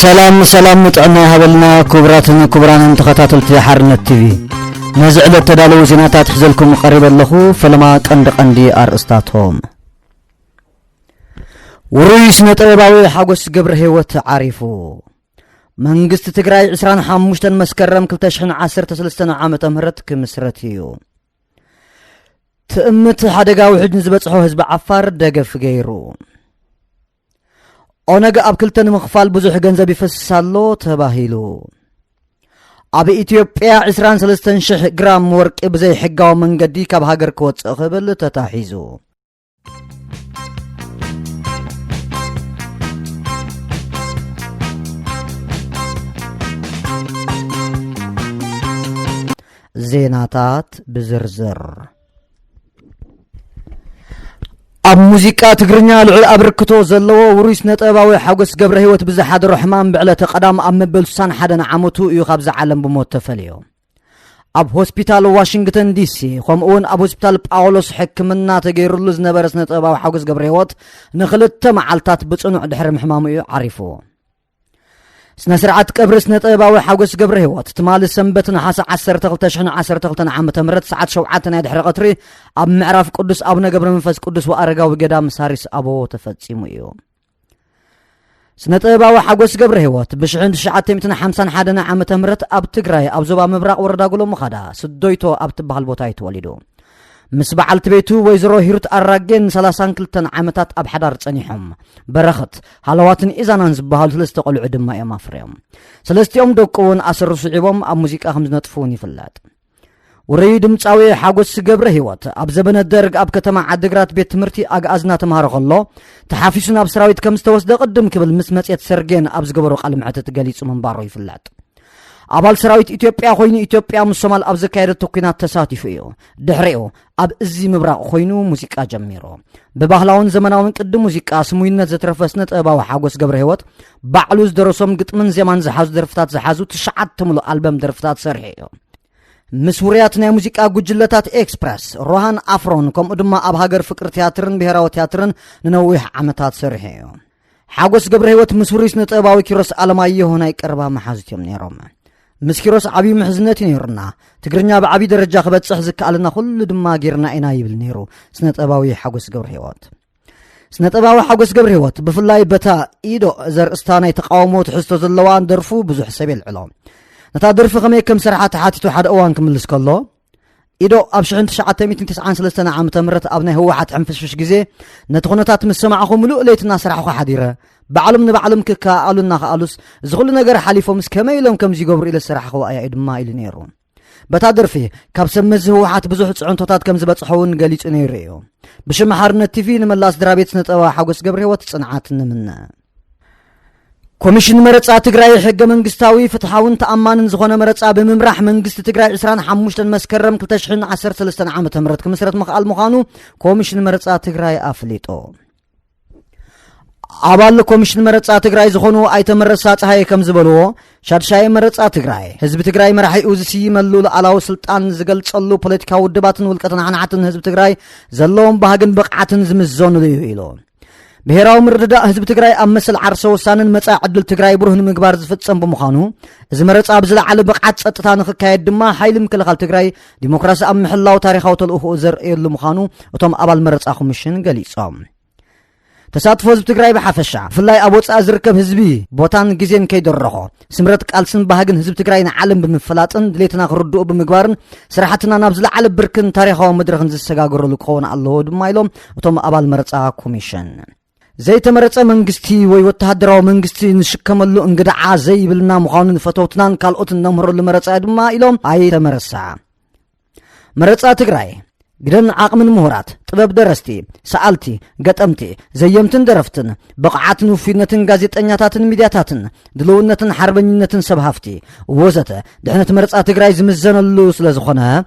ሰላም ሰላም፣ ጥዕና ይሃበልና። ክቡራትን ክቡራንን ተኸታተልቲ ሓርነት ቲቪ፣ ነዚ ዕለት ተዳለዉ ዜናታት ሒዘልኩም ቀሪበ ኣለኹ። ፈለማ ቀንዲ ቀንዲ ኣርእስታቶም። ውሩይ ስነ ጥበባዊ ሓጎስ ገብረ ህይወት ዓሪፉ። መንግስቲ ትግራይ ዕስራን ሓሙሽተን መስከረም ክልተ ሽሕን ዓሰርተ ሰለስተን ዓመተ ምህረት ክምስረት እዩ። ትእምት ሓደጋ ውሕጅ ንዝበጽሖ ህዝቢ ዓፋር ደገፍ ገይሩ። ኦነግ ኣብ ክልተ ንምኽፋል ብዙሕ ገንዘብ ይፈስስ ኣሎ ተባሂሉ። ኣብ ኢትዮጵያ ዕስራን ሰለስተን ሽሕ ግራም ወርቂ ብዘይሕጋዊ መንገዲ ካብ ሃገር ክወጽእ ክብል ተታሒዙ። ዜናታት ብዝርዝር። ኣብ ሙዚቃ ትግርኛ ልዑል ኣበርክቶ ዘለዎ ውሩይ ስነ ጥበባዊ ሓጎስ ገብረ ህይወት ብዝሓደሮ ሕማም ብዕለተ ቀዳም ኣብ መበል ስሳን ሓደን ዓመቱ እዩ ካብዛ ዓለም ብሞት ተፈልዮ። ኣብ ሆስፒታል ዋሽንግተን ዲሲ ከምኡ እውን ኣብ ሆስፒታል ጳውሎስ ሕክምና ተገይሩሉ ዝነበረ ስነ ጥበባዊ ሓጎስ ገብረ ህይወት ንክልተ መዓልታት ብጽኑዕ ድሕሪ ምሕማሙ እዩ ዓሪፉ። ስነ ስርዓት ቀብሪ ስነ ጥበባዊ ሓጎስ ገብረ ህይወት ትማሊ ሰንበት ነሓሰ ዓሰርተ ክልተ ሽሕን ዓሰርተ ክልተን ዓመተ ምህረት ሰዓት ሸውዓተ ናይ ድሕሪ ቀትሪ ኣብ ምዕራፍ ቅዱስ ኣቡነ ገብረ መንፈስ ቅዱስ ወኣረጋዊ ገዳም ሳሪስ ኣቦ ተፈጺሙ እዩ። ስነ ጥበባዊ ሓጎስ ገብረ ህይወት ብሽሕን ትሽዓተ ሚእትን ሓምሳን ሓደን ዓመተ ምህረት ኣብ ትግራይ ኣብ ዞባ ምብራቕ ወረዳ ጎሎምኻዳ ስዶይቶ ኣብ ትበሃል ቦታ እዩ ተወሊዱ። ምስ በዓልቲ ቤቱ ወይዘሮ ሂሩት ኣራጌን ሰላሳን ክልተን ዓመታት ኣብ ሓዳር ጸኒሖም። በረኸት፣ ሃለዋትን ኢዛናን ዝበሃሉ ሰለስተ ቆልዑ ድማ እዮም ኣፍርዮም። ሰለስቲኦም ደቁ እውን ኣሰሩ ስዒቦም ኣብ ሙዚቃ ከም ዝነጥፉ እውን ይፍለጥ። ውሩይ ድምጻዊ ሓጎስ ገብረ ህይወት ኣብ ዘበነ ደርግ ኣብ ከተማ ዓድግራት ቤት ትምህርቲ ኣግኣዝና ተምሃሮ ከሎ ተሓፊሱ ናብ ሰራዊት ከም ዝተወስደ ቅድም ክብል ምስ መጽሔት ሰርጌን ኣብ ዝገበሮ ቃለ መሕትት ገሊጹ ምንባሩ ይፍለጥ። ኣባል ሰራዊት ኢትዮጵያ ኮይኑ ኢትዮጵያ ምስ ሶማል ኣብ ዘካየደቶ ኲናት ተሳቲፉ እዩ። ድሕሪኡ ኣብ እዚ ምብራቕ ኮይኑ ሙዚቃ ጀሚሩ። ብባህላውን ዘመናውን ቅዲ ሙዚቃ ስሙይነት ዘትረፈ ስነ ጥበባዊ ሓጎስ ገብረ ህይወት ባዕሉ ዝደረሶም ግጥምን ዜማን ዝሓዙ ደርፍታት ዝሓዙ ትሽዓተ ምሉእ ኣልበም ደርፍታት ሰርሑ እዩ። ምስ ውሩያት ናይ ሙዚቃ ጉጅለታት ኤክስፕረስ፣ ሮሃን ኣፍሮን ከምኡ ድማ ኣብ ሃገር ፍቅሪ ቲያትርን ብሄራዊ ቲያትርን ንነዊሕ ዓመታት ሰርሑ እዩ። ሓጎስ ገብረ ህይወት ምስ ውሩይ ስነ ጥበባዊ ኪሮስ ኣለማየሁ ናይ ቀረባ መሓዙት እዮም ነይሮም። ምስ ኪሮስ ዓብዪ ምሕዝነት እዩ ነይሩና። ትግርኛ ብዓብዪ ደረጃ ክበጽሕ ዝከኣለና ኩሉ ድማ ጌርና ኢና ይብል ነይሩ ስነ ጥበባዊ ሓጎስ ገብረ ህይወት። ስነ ጥበባዊ ሓጎስ ገብረ ህይወት ብፍላይ በታ ኢዶ ዘርእስታ ናይ ተቃውሞ ትሕዝቶ ዘለዋ ደርፉ ብዙሕ ሰብ የልዕሎ። ነታ ደርፊ ከመይ ከም ሰርሓ ተሓቲቱ ሓደ እዋን ክምልስ ከሎ፣ ኢዶ ኣብ ሽሕን ትሽዓተ ሚእትን ተስዓን ሰለስተን ዓመተ ምህረት ኣብ ናይ ህወሓት ሕንፍሽፍሽ ግዜ ነቲ ኩነታት ምስ ሰማዕኹ ምሉእ ለይቲ እናሰራሕኹ ሓዲረ። ባዕሎም ንባዕሎም ክከኣኣሉ እናኸኣሉስ እዚ ኩሉ ነገር ሓሊፎምስ ከመይ ኢሎም ከምዚ ይገብሩ ኢለ ዝሰራሕኽዋ እያ እዩ ድማ ኢሉ ነይሩ። በታ ደርፊ ካብ ሰብ መዚ ህወሓት ብዙሕ ፅዕንቶታት ከም ዝበፅሖ እውን ገሊፁ ነይሩ እዩ። ብሽም ሓርነት ቲቪ ንመላእ ስድራ ቤት ስነ ጥበባዊ ሓጎስ ገብረ ህይወት ፅንዓት ንምነ። ኮሚሽን መረፃ ትግራይ ሕገ መንግስታዊ፣ ፍትሓውን ተኣማንን ዝኾነ መረፃ ብምምራሕ መንግስቲ ትግራይ ዕስራን ሓሙሽተን መስከረም ክልተ ሽሕን ዓሰርተ ሰለስተን ዓመተ ምህረት ክምስረት ምኽኣል ምዃኑ ኮሚሽን መረፃ ትግራይ ኣፍሊጡ። ኣባል ኮሚሽን መረፃ ትግራይ ዝኾኑ ኣይተ መረሳ ፀሃየ ከም ዝበልዎ፣ ሻድሻይ መረፃ ትግራይ ህዝቢ ትግራይ መራሒኡ ዝስይመሉ ሉዓላዊ ስልጣን ዝገልፀሉ፣ ፖለቲካዊ ውድባትን ውልቀ ተናሓናሕትን ህዝቢ ትግራይ ዘለዎም ባህግን ብቕዓትን ዝምዘኑሉ እዩ ኢሉ። ብሄራዊ ምርድዳእ ህዝቢ ትግራይ ኣብ መሰል ዓርሰ ውሳነን መጻኢ ዕድል ትግራይ ብሩህ ንምግባር ዝፍጸም ብምዃኑ፣ እዚ መረጻ ብዝለዓለ ብቕዓት ጸጥታ ንኽካየድ ድማ ሓይሊ ምክልኻል ትግራይ ዲሞክራሲ ኣብ ምሕላው ታሪኻዊ ተልእኾኡ ዘርእየሉ ምዃኑ እቶም ኣባል መረጻ ኮሚሽን ገሊጾም። ተሳትፎ ህዝቢ ትግራይ ብሓፈሻ፣ ብፍላይ ኣብ ወጻኢ ዝርከብ ህዝቢ ቦታን ግዜን ከይደረኾ፣ ስምረት ቃልስን ባህግን ህዝቢ ትግራይ ንዓለም ብምፍላጥን ድሌትና ክርድኡ ብምግባርን ስራሕትና ናብ ዝለዓለ ብርክን ታሪኻዊ መድረኽን ዝሰጋገረሉ ክኸውን ኣለዎ ድማ ኢሎም እቶም ኣባል መረጻ ኮሚሽን። ዘይተመረጸ መንግስቲ ወይ ወተሃደራዊ መንግስቲ ንሽከመሉ እንግድዓ ዘይብልና ምዃኑ ንፈተውትናን ካልኦትን ነምህረሉ መረጻ ድማ ኢሎም ኣይተ መረሳ። መረጻ ትግራይ ግደን ዓቕምን ምሁራት፣ ጥበብ ደረስቲ፣ ሰኣልቲ፣ ገጠምቲ፣ ዘየምትን ደረፍትን፣ ብቕዓትን ውፉይነትን ጋዜጠኛታትን ሚድያታትን፣ ድልውነትን ሓርበኝነትን ሰብ ሃፍቲ ወዘተ ድሕነት መረጻ ትግራይ ዝምዘነሉ ስለ ዝኾነ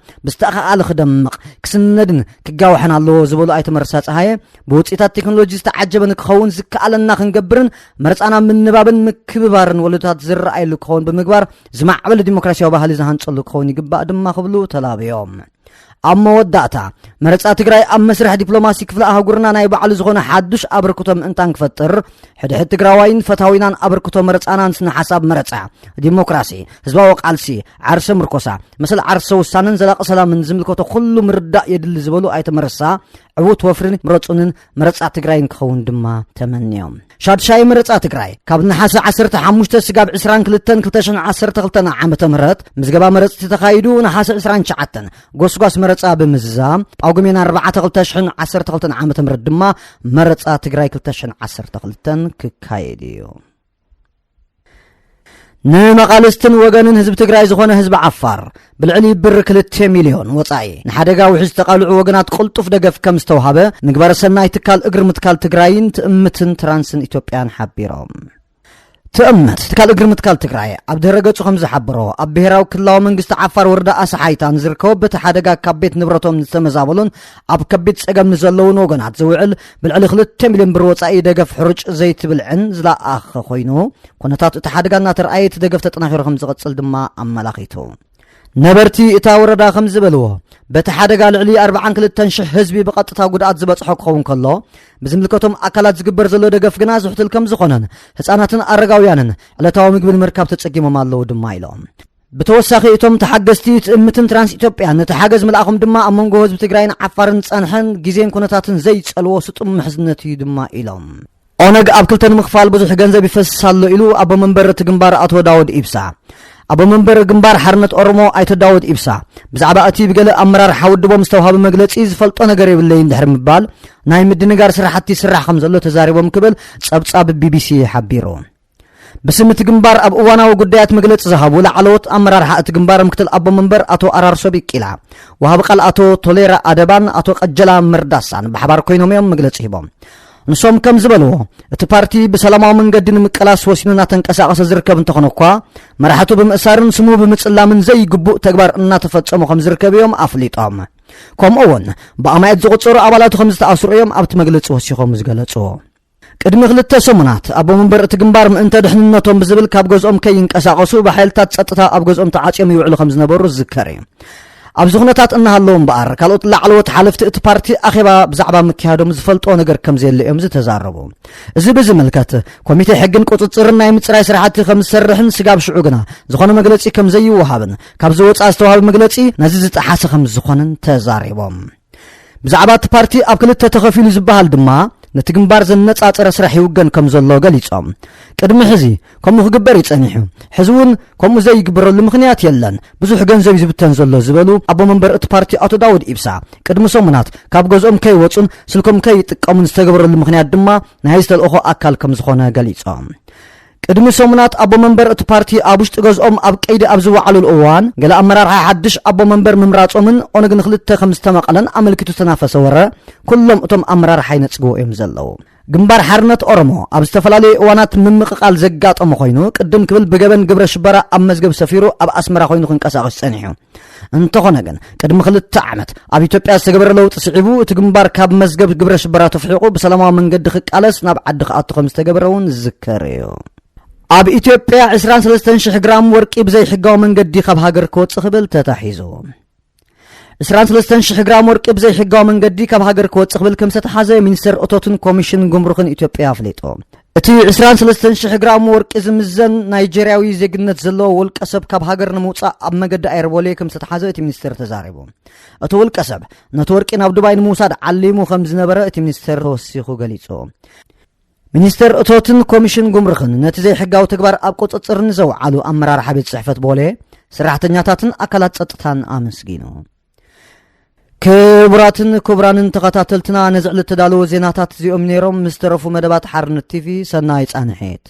ብዝተኣኻኣለ ክደምቕ፣ ክስነድን ክጋወሐን ኣለዎ ዝበሉ ኣይተ መረሳ ጸሃየ፣ ብውፅኢታት ቴክኖሎጂ ዝተዓጀበ ንክኸውን ዝከኣለና ክንገብርን መረፃና ምንባብን ምክብባርን ወለዶታት ዝረኣየሉ ክኸውን ብምግባር ዝማዕበለ ዲሞክራሲያዊ ባህሊ ዝሃንፀሉ ክኸውን ይግባእ ድማ ክብሉ ተላብዮም። ኣብ መወዳእታ፣ መረጻ ትግራይ ኣብ መስርሕ ዲፕሎማሲ ክፍለ ኣህጉርና ናይ ባዕሉ ዝኾነ ሓዱሽ ኣበርክቶ ምእንታን ክፈጥር፣ ሕድሕድ ትግራዋይን ፈታዊናን ኣበርክቶ መረጻናን ስነ ሓሳብ መረጻ፣ ዲሞክራሲ፣ ህዝባዊ ቃልሲ፣ ዓርሰ ምርኮሳ፣ መሰል ዓርሰ ውሳነን ዘላቂ ሰላምን ዝምልከቶ ኩሉ ምርዳእ የድሊ ዝበሉ ኣይተ መረሳ፣ ዕዉት ወፍርን ምረጹንን መረጻ ትግራይን ክኸውን ድማ ተመንዮም። ሻድሻይ መረጻ ትግራይ ካብ ነሓሰ ዓሰርተ ሓሙሽተ ስጋብ ዕስራን ክልተን ክልተ ሽሕን ዓሰርተ ክልተን ዓመተ ምህረት ምዝገባ መረጽቲ ተኻይዱ፣ ነሓሰ ዕስራን ትሽዓተን ጎስጓስ መረጻ ብምዝዛም፣ ጳጉሜን ኣርባዕተ ክልተ ሽሕን ዓሰርተ ክልተን ዓመተ ምህረት ድማ መረጻ ትግራይ ክልተ ሽሕን ዓሰርተ ክልተን ክካየድ እዩ። ንመቓልስትን ወገንን ህዝቢ ትግራይ ዝኾነ ህዝቢ ዓፋር ብልዕሊ ብር ክልተ ሚልዮን ወጻኢ ንሓደጋ ውሕጅ ዝተቓልዑ ወገናት ቅልጡፍ ደገፍ ከም ዝተውሃበ ምግባረ ሰናይ ትካል እግሪ ምትካል ትግራይን ትእምትን ትራንስን ኢትዮጵያን ሓቢሮም። ትእምት ትካል እግሪ ምትካል ትግራይ ኣብ ድህረ ገጹ ከም ዝሓበሮ፣ ኣብ ብሔራዊ ክልላዊ መንግስቲ ዓፋር ወረዳ ኣሳሓይታ ንዝርከቡ በቲ ሓደጋ ካብ ቤት ንብረቶም ዝተመዛበሉን ኣብ ከቢድ ጸገም ንዘለውን ወገናት ዝውዕል ብልዕሊ ክልተ ሚልዮን ብር ወጻኢ ደገፍ ሕሩጭ ዘይቲ ብልዕን ዝለኣኸ ኮይኑ፣ ኩነታት እቲ ሓደጋ እናተረኣየ እቲ ደገፍ ተጠናኺሩ ከም ዝቕጽል ድማ ኣመላኺቱ። ነበርቲ እታ ወረዳ ከም ዝበልዎ፣ በቲ ሓደጋ ልዕሊ ኣርባዓን ክልተን ሽሕ ህዝቢ ብቐጥታ ጉድኣት ዝበጽሖ ክኸውን ከሎ፣ ብዝምልከቶም ኣካላት ዝግበር ዘሎ ደገፍ ግና ዝሕትል ከም ዝኾነን ህጻናትን ኣረጋውያንን ዕለታዊ ምግቢ ንምርካብ ተጸጊሞም ኣለዉ ድማ ኢሎም። ብተወሳኺ እቶም ተሓገዝቲ ትእምትን ትራንስ ኢትዮጵያን ነቲ ሓገዝ ምልኣኹም ድማ ኣብ መንጎ ህዝቢ ትግራይን ዓፋርን ዝጸንሐን ግዜን ኩነታትን ዘይጸልዎ ስጡም ምሕዝነት እዩ ድማ ኢሎም። ኦነግ ኣብ ክልተ ንምኽፋል ብዙሕ ገንዘብ ይፈስስ ኣሎ ኢሉ ኣቦ መንበር እቲ ግንባር ኣቶ ዳውድ ኢብሳ። ኣቦ መንበር ግንባር ሓርነት ኦሮሞ ኣይተ ዳውድ ኢብሳ ብዛዕባ እቲ ብገለ ኣመራርሓ ውድቦም ዝተዋህበ መግለጺ ዝፈልጦ ነገር የብለይን ድሕሪ ምባል፣ ናይ ምድንጋር ስራሕቲ ይስራሕ ከም ዘሎ ተዛሪቦም ክብል ጸብጻብ ቢቢሲ ሓቢሩ። ብስም እቲ ግንባር ኣብ እዋናዊ ጉዳያት መግለጺ ዝሃቡ ላዕለዎት ኣመራርሓ እቲ ግንባር ምክትል ኣቦ መንበር ኣቶ ኣራርሶ ቢቂላ፣ ወሃቢ ቃል ኣቶ ቶሌራ ኣደባን ኣቶ ቀጀላ መርዳሳን ብሓባር ኮይኖም እዮም መግለጺ ሂቦም። ንሶም ከም ዝበልዎ፣ እቲ ፓርቲ ብሰላማዊ መንገዲ ንምቅላስ ወሲኑ እናተንቀሳቐሰ ዝርከብ እንተኾነ እኳ፣ መራሕቱ ብምእሳርን ስሙ ብምጽላምን ዘይግቡእ ተግባር እናተፈጸሙ ከም ዝርከብ እዮም ኣፍሊጦም። ከምኡ እውን ብኣማኢት ዝቑጸሩ ኣባላቱ ከም ዝተኣስሩ እዮም ኣብቲ መግለጺ ወሲኾም ዝገለጹ። ቅድሚ ክልተ ሰሙናት ኣቦ መንበር እቲ ግንባር ምእንተ ድሕንነቶም ብዝብል ካብ ገዝኦም ከይንቀሳቐሱ ብሓይልታት ጸጥታ ኣብ ገዝኦም ተዓጽዮም ይውዕሉ ከም ዝነበሩ ዝዝከር እዩ። ኣብዚ ኩነታት እናሃለዉ እምበኣር፣ ካልኦት ላዕለዎት ሓለፍቲ እቲ ፓርቲ ኣኼባ ብዛዕባ ምክያዶም ዝፈልጥዎ ነገር ከም ዘየለ እዮም ዝተዛረቡ። እዚ ብዝምልከት፣ ኮሚቴ ሕግን ቁጽጽርን ናይ ምጽራይ ስራሕቲ ከም ዝሰርሕን ስጋብ ሽዑ ግና ዝኾነ መግለጺ ከም ዘይወሃብን፣ ካብ ዝወጽኣ ዝተዋህበ መግለጺ ነዚ ዝጠሓሰ ከም ዝኾነን ተዛሪቦም። ብዛዕባ እቲ ፓርቲ ኣብ ክልተ ተኸፊሉ ዝበሃል ድማ፣ ነቲ ግንባር ዘነጻጸረ ስራሕ ይውገን ከም ዘሎ ገሊጾም። ቅድሚ ሕዚ ከምኡ ክግበር እዩ ጸኒሑ። ሕዚ እውን ከምኡ ዘይግበረሉ ምኽንያት የለን። ብዙሕ ገንዘብ እዩ ዝብተን ዘሎ ዝበሉ ኣቦ መንበር እቲ ፓርቲ ኣቶ ዳውድ ኢብሳ፣ ቅድሚ ሰሙናት ካብ ገዝኦም ከይወጹን ስልኮም ከይጥቀሙን ዝተገበረሉ ምኽንያት ድማ ናይ ዝተልእኾ ኣካል ከም ዝኾነ ገሊጾም። ቅድሚ ሰሙናት ኣቦ መንበር እቲ ፓርቲ ኣብ ውሽጢ ገዝኦም ኣብ ቀይዲ ኣብ ዝወዓሉሉ እዋን፣ ገለ ኣመራርሓ ሓድሽ ኣቦ መንበር ምምራጾምን ኦነግ ንክልተ ከም ዝተመቐለን ኣመልኪቱ ዝተናፈሰ ወረ፣ ኩሎም እቶም ኣመራርሓ ይነጽግዎ እዮም ዘለዉ። ግንባር ሓርነት ኦሮሞ ኣብ ዝተፈላለዩ እዋናት ምምቕቓል ዘጋጠሞ ኮይኑ፣ ቅድም ክብል ብገበን ግብረ ሽበራ ኣብ መዝገብ ሰፊሩ ኣብ ኣስመራ ኮይኑ ክንቀሳቐስ ጸኒሑ። እንተኾነ ግን፣ ቅድሚ ክልተ ዓመት ኣብ ኢትዮጵያ ዝተገበረ ለውጢ ስዒቡ፣ እቲ ግንባር ካብ መዝገብ ግብረ ሽበራ ተፍሒቑ ብሰላማዊ መንገዲ ክቃለስ ናብ ዓዲ ክኣቱ ከም ዝተገበረ እውን ዝዝከር እዩ። ኣብ ኢትዮጵያ ዕስራን ሰለስተን ሽሕ ግራም ወርቂ ብዘይሕጋዊ መንገዲ ካብ ሃገር ክወጽእ ክብል ተታሒዙ። ዕስራን ሰለስተን ሽሕ ግራም ወርቂ ብዘይሕጋዊ መንገዲ ካብ ሃገር ክወጽእ ክብል ከም ዝተታሓዘ ሚኒስተር እቶትን ኮሚሽን ጉምሩክን ኢትዮጵያ ኣፍሊጡ። እቲ ዕስራን ሰለስተን ሽሕ ግራም ወርቂ ዝምዘን ናይጄርያዊ ዜግነት ዘለዎ ውልቀ ሰብ ካብ ሃገር ንምውጻእ ኣብ መገዲ ኣየር ቦሌ ከም ዝተታሓዘ እቲ ሚኒስተር ተዛሪቡ። እቲ ውልቀ ሰብ ነቲ ወርቂ ናብ ዱባይ ንምውሳድ ዓሊሙ ከም ዝነበረ እቲ ሚኒስተር ተወሲኹ ገሊጹ። ሚኒስተር እቶትን ኮሚሽን ጉምሩክን ነቲ ዘይሕጋዊ ተግባር ኣብ ቁጽጽር ንዘውዓሉ ኣመራርሓ ቤት ጽሕፈት ቦሌ፣ ሰራሕተኛታትን ኣካላት ጸጥታን ኣመስጊኑ። ክቡራትን ክቡራንን ተኸታተልትና፣ ነዚ ዕለት ተዳለዉ ዜናታት እዚኦም ነይሮም። ምስ ተረፉ መደባት ሓርነት ቲቪ ሰናይ ጻንሒት።